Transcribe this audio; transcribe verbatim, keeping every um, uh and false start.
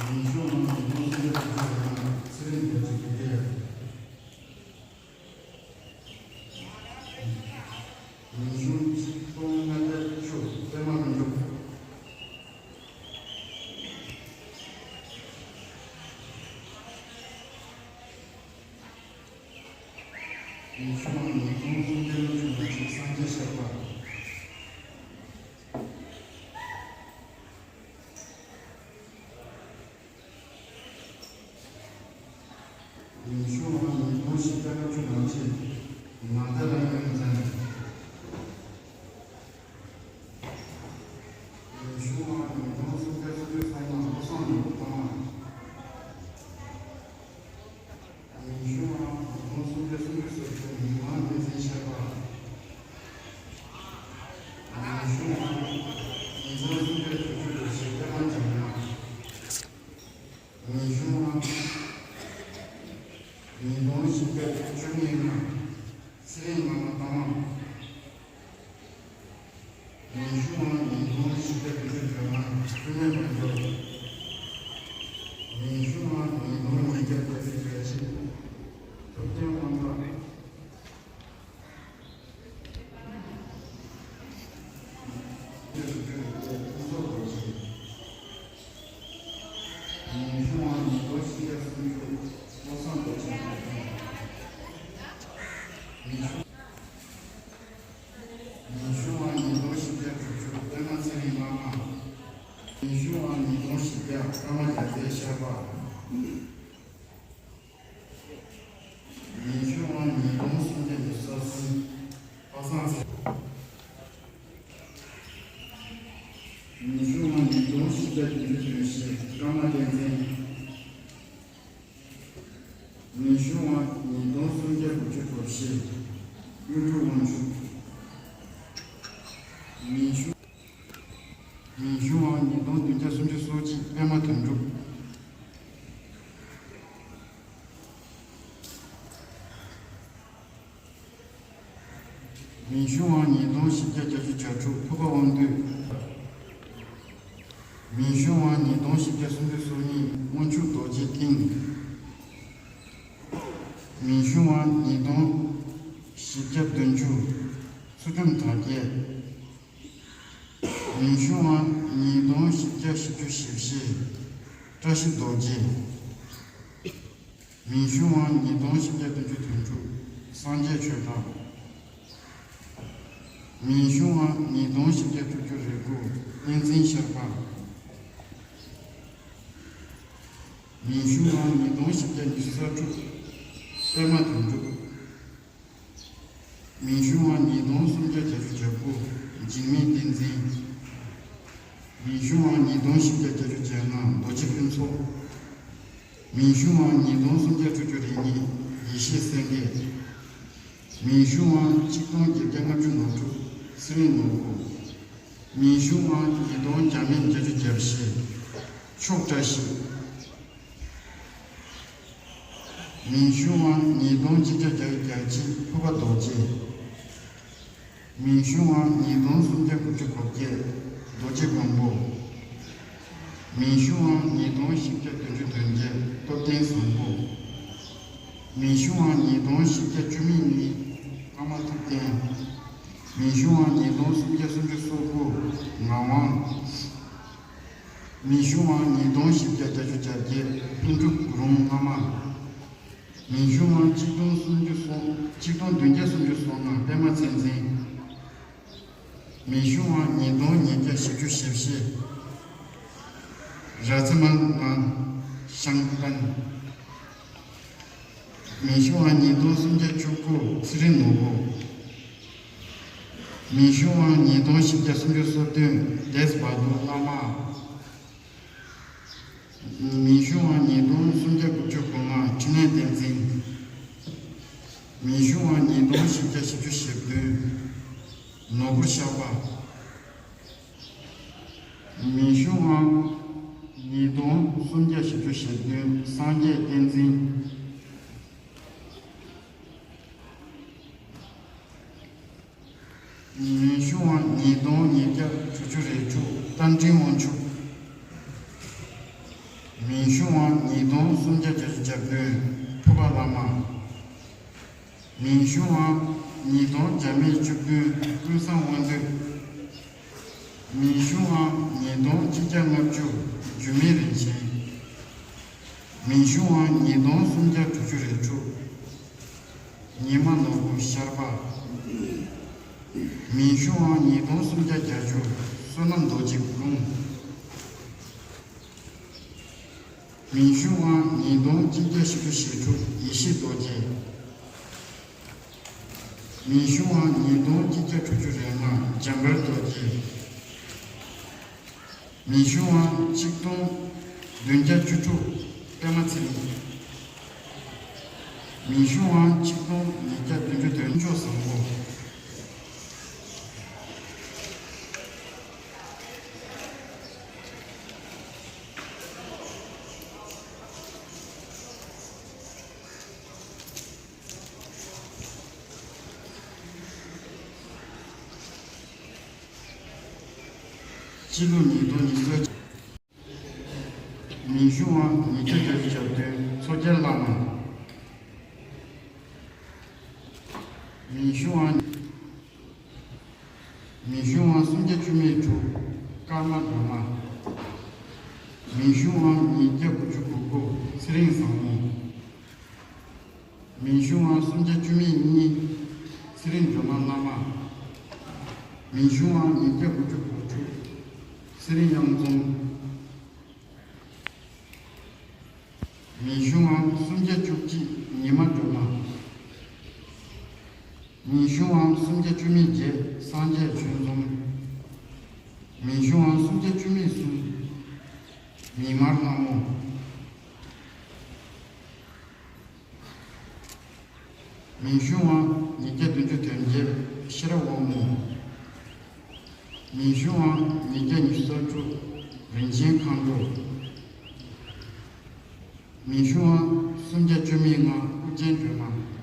མིང་གཞུང་ནང་མིང་དོན་སུམ་བརྒྱ་དྲུག་ཅུ་རེ་ལྔ། ཚེ་རིང་རྡོ་རྗེ་དགེ་རྒྱལ། མིང་གཞུང་ཆིག་སྟོང་ལྔ་བརྒྱ་བཅུ། པདྨ་དོན་གྲུབ། མིང་གཞུང་ནང་མིང་དོན་སུམ་བརྒྱ་ལྔ་བཅུ་ང་གཅིག། སངས་རྒྱས་ཤར་པ། མིང་གཞུང་ནང་མིང་དོན་བཞི་བརྒྱ་ལྔ་བཅུ་ང་གཅིག། ནཱ་ད་ར་ཡོན་ཙན། མིང་གཞུང་ནང་མིང་དོན་སུམ་བརྒྱ་སུམ་ཅུ་སོ་ལྔ། བློ་བཟང་ནོར་བུ་གཏའ་མ། མིང་གཞུང་ནང་མིང་དོན་སུམ་བརྒྱ་སུམ་ཅུ་སོ་བདུན། མི་དབང་བསྟན་འཛིན་ཤར་པ། མིང་གཞུང་ནང་མིང་དོན་སུམ་བརྒྱ་དྲུག་ཅུ་རེ་བཞི། པདྨ་འཇམ་དབྱངས། མིང་གཞུང་ནང་མིང་དོན་བཞི་བརྒྱ་བཅུ་གཉིས་ལྔ། ཚེ་རིང་བླ་མ་གཏའ་མ། མིང་གཞུང་ནང་མིང་དོན་བཞི་བརྒྱ་བདུན་ཅུ་དོན་ལྔ། བསྟོད་སྨོན་དཔལ་འབྱོར། མིང་གཞུང་ནང་མིང་དོན་ཉིས་བརྒྱ་བརྒྱད་ཅུ་གྱ་གཅིག། ཐུབ་བསྟན་དབང་པོ། མིང་གཞུང་ནང་མིང་དོན་བཞི་བརྒྱ་སུམ་ཅུ། བློ་བཟང་རྡོ་རྗེ། མིང་གཞུང་། མིང་གཞུང་ནང་མིང་དོན་བཞི་བརྒྱ་དྲུག་ཅུ། པདྨ་ཚེ་རིང་བླ་མ། མིང་གཞུང་ནང་མིང་དོན་བཞི་བརྒྱ། ཀརྨ་རྒྱལ་མཚན་ཤར་པ། མིང་གཞུང་ནང་མིང་དོན་སུམ་བརྒྱ་ཉི་ཤུ་རྩ་གསུམ། པ་སངས་ཚེ། མིང་གཞུང་ནང་མིང་དོན་བཞི་བརྒྱ་བདུན་ཅུ་དོན་བཞི། ཀརྨ་བསྟན་འཛིན། མིང་གཞུང་ནང་མིང་དོན་སུམ་བརྒྱ་དགུ་བཅུ་གོ་བཞི། གཡུ་འབྲུག་དབང་ཕྱུག། མིང་གཞུང་། མིང་གཞུང་ནང་མིང་དོན་བདུན་བརྒྱ་སུམ་ཅུ་སོ་གཅིག། པདྨ་དོན་གྲུབ། མིང་གཞུང་ནང་མིང་དོན་བཞི་བརྒྱ་བརྒྱད་ཅུ་གྱ་དྲུག། ཕུར་པ་དབང་འདུས། མིང་གཞུང་ནང་མིང་དོན་བཞི་བརྒྱ་སུམ་ཅུ་སོ་གཉིས། དབང་ཕྱུག་རྡོ་རྗེ་ཀིང་། མིང་གཞུང་ནང་མིང་དོན་བཞི་བརྒྱ་བདུན་ཅུ། ཚུལ་ཁྲིམས་དར་རྒྱས། མིང་གཞུང་ནང་མིང་དོན་བཞི་བརྒྱ་བཞི་བཅུ་ཞེ་བཞི། བཀྲ་ཤིས་རྡོ་རྗེ། མིང་གཞུང་ནང་མིང་དོན་བཞི་བརྒྱ་བདུན་ཅུ་དོན་དྲུག། སངས་རྒྱས་ཆོས་གྲགས། མིང་གཞུང་ནང་མིང་དོན་བཞི་བརྒྱ་དྲུག་ཅུ་རེ་དགུ། བསྟན་འཛིན་ཤར་པ། མིང་གཞུང་ནང་མིང་དོན་བཞི་བརྒྱ་ཉི་ཤུ་རྩ་དྲུག། པདྨ་དོན་གྲུབ། མིང་གཞུང་ནང་མིང་དོན་སུམ་བརྒྱ་བརྒྱད་ཅུ་གྱ་དགུ། འཇིགས་མེད་བསྟན་འཛིན། མིང་གཞུང་ནང་མིང་དོན་བཞི་བརྒྱ་བརྒྱད་ཅུ་གྱ་ལྔ། རྡོ་རྗེ་ཕུན་ཚོགས། མིང་གཞུང་ནང་མིང་དོན་སུམ་བརྒྱ་དྲུག་ཅུ་རེ་གཉིས། ཡེ་ཤེས་སེང་གེ། མིང་གཞུང་ནང་གཅིག་སྟོང་བརྒྱད་བརྒྱ་ལྔ་བཅུ་ང་དྲུག། ཚེ་རིང་ནོར་བུ། མིང་གཞུང་ནང་ཉིས་སྟོང་བརྒྱ་མེད་བརྒྱད་ཅུ་གྱ་བཞི། མཆོག་བཀྲ་ཤིས། མིང་གཞུང་ནང་ཉིས་སྟོང་གཅིག་བརྒྱ་བརྒྱད་ཅུ་གྱ་གཅིག། ཕུར་པ་རྡོ་རྗེ། མིང་གཞུང་ནང་ཉིས་སྟོང་སུམ་བརྒྱ་དགུ་བཅུ་གོ་བརྒྱད། རྡོ་རྗེ་མགོན་པོ། མིང་གཞུང་ནང་ཉིས་སྟོང་བཞི་བརྒྱ་བདུན་ཅུ་དོན་བརྒྱད། སྟོབས་ལྡན་བཟང་པོ། མིང་གཞུང་ནང་ཉིས་སྟོང་བཞི་བརྒྱ་བཅུ་མེད་གཉིས། ཀརྨ་ཐུབ་བསྟན། མིང་གཞུང་ནང་ཉིས་སྟོང་སུམ་བརྒྱ་སུམ་ཅུ་སོ་དགུ། ངག་དབང་། མིང་གཞུང་ནང་ཉིས་སྟོང་བཞི་བརྒྱ་བརྒྱད་ཅུ་གྱ་བརྒྱད། ལྷུན་གྲུབ་གུ་རུང་སྔ་མ། མིང་གཞུང་ནང་གཅིག་སྟོང་སུམ་ཅུ་སོ། གཅིག་སྟོང་བདུན་བརྒྱ་སུམ་ཅུ་སོ་ལྔ། པདྨ་ཚེ་བརྟན། མིང་གཞུང་ནང་ཉིས་སྟོང་ཉིས་བརྒྱ་བཞི་བཅུ་ཞེ་བཞི། ར་ཚ་མང་ལང་ཤང་པན། མིང་གཞུང་ནང་ཉིས་སྟོང་སུམ་བརྒྱ་བཅུ་དགུ། ཚེ་རིང་ནོར་བུ། མིང་གཞུང་ནང་ཉིས་སྟོང་བཞི་བརྒྱ་སུམ་ཅུ་སོ་བདུན། དེས་བ་དུ་བླ་མ། མིང་གཞུང་ནང་ཉིས་སྟོང་སུམ་བརྒྱ་དགུ་བཅུ་གོ་ལྔ། འཕྲིན་ལས་བསྟན་འཛིན། མིང་གཞུང་ནང་ཉིས་སྟོང་བཞི་བརྒྱ་བཞི་བཅུ་ཞེ་བདུན། ནོར་བུ་ཤར་པ། མིང་གཞུང་ནང་ཉིས་སྟོང་སུམ་བརྒྱ་བཞི་བཅུ་ཞེ་བདུན། སངས་རྒྱས་བསྟན་འཛིན། མིང་གཞུང་ནང་ཉིས་སྟོང་ཉིས་བརྒྱ་དྲུག་ཅུ་རེ་དྲུག། རྟ་མགྲིན་དབང་ཕྱུག། མིང་གཞུང་དབང་ཉིས་སྟོང་སུམ་བརྒྱ་བརྒྱད་ཅུ་གྱ་བདུན་ཕུར་པ་བླ་མ། མིང་གཞུང་དབང་ཉིས་སྟོང་བརྒྱ་མེད་བཅུ་བདུན་ཀུན་བཟང་དབང་འདུས། མིང་གཞུང་དབང་ཉིས་སྟོང་གཅིག་བརྒྱ་ལྔ་བཅུ་འགྱུར་མེད་རིན་ཆེན། མིང་གཞུང་དབང་ཉིས་སྟོང་སུམ་བརྒྱ་དྲུག་ཅུ་རེ་དྲུག་ཉི་མ་ནོར་བུ་ཤར་པ། མིང་གཞུང་དབང་ཉིས་སྟོང་སུམ་བརྒྱ་བརྒྱད་ཅུ་བསོད་ནམས་རྡོ་རྗེ་དགུང་། མིང་གཞུང་དབང་ཉིས་སྟོང་གཅིག་བརྒྱ་བཞི་བཅུ་ཞེ་དྲུག་ཡེ་ཤེས་རྡོ་རྗེ། མིང་གཞུང་དབང་ཉིས་སྟོང་གཅིག་བརྒྱ་དྲུག་ཅུ་རེ་ལྔ་འཇམ་དཔལ་རྡོ་རྗེ། མིང་གཞུང་དབང་གཅིག་སྟོང་བདུན་བརྒྱ་བཅུ་དྲུག་པད་མ་ཚེ་རིང་། མིང་གཞུང་དབང་གཅིག་སྟོང་ཉིས་བརྒྱ་བདུན་ཅུ་དོན་མཆོག་བཟང་པོ། སྤྱི་ལོ་ཉིས་སྟོང་ཉི་ཤུ། མིང་གཞུང་དབང་ཉིས་བརྒྱ་བརྒྱད་ཅུ་གྱ་བདུན་མཚོ་རྒྱལ་བླ་མ། མིང་གཞུང་དབང་། མིང་གཞུང་དབང་སུམ་བརྒྱ་བཅུ་མེད་དྲུག་ཀརྨ་སྒྲོལ་མ། མིང་གཞུང་དབང་ཉིས་བརྒྱ་དགུ་བཅུ་གོ་དགུ་ཚེ་རིང་བཟང་མོ། མིང་གཞུང་དབང་སུམ་བརྒྱ་བཅུ་མེད་གཉིས་ཚེ་རིང་སྒྲོལ་མ་བླ་མ། མིང་གཞུང་དབང་ཉིས་བརྒྱ་དགུ་བཅུ་གོ་དྲུག་ཚེ་རིང་གཡང་འཛོམས། མིང་གཞུང་དབང་སུམ་བརྒྱ་བཅུ་གཅིག་ཉི་མ་སྒྲོལ་མ། མིང་གཞུང་དབང་སུམ་བརྒྱ་བཅུ་མེད་བརྒྱད་སངས་རྒྱས་ཆོས་འཛོམས། མིང་གཞུང་དབང་སུམ་བརྒྱ་བཅུ་མེད་གསུམ་མིག་དམར་ལྷ་མོ། མིང་གཞུང་དབང་ཉིས་བརྒྱ་བདུན་ཅུ་དོན་བརྒྱད་ཤེས་རབ་དབང་མོ། མིང་གཞུང་དབང་ཉིས་བརྒྱ་ཉི་ཤུ་རྩ་དྲུག་རིན་ཆེན་མཁའ་འགྲོ། མིང་གཞུང་དབང་སུམ་བརྒྱ་བཅུ་མེད་ལྔ་ཨོ་རྒྱན་སྒྲོལ་མ།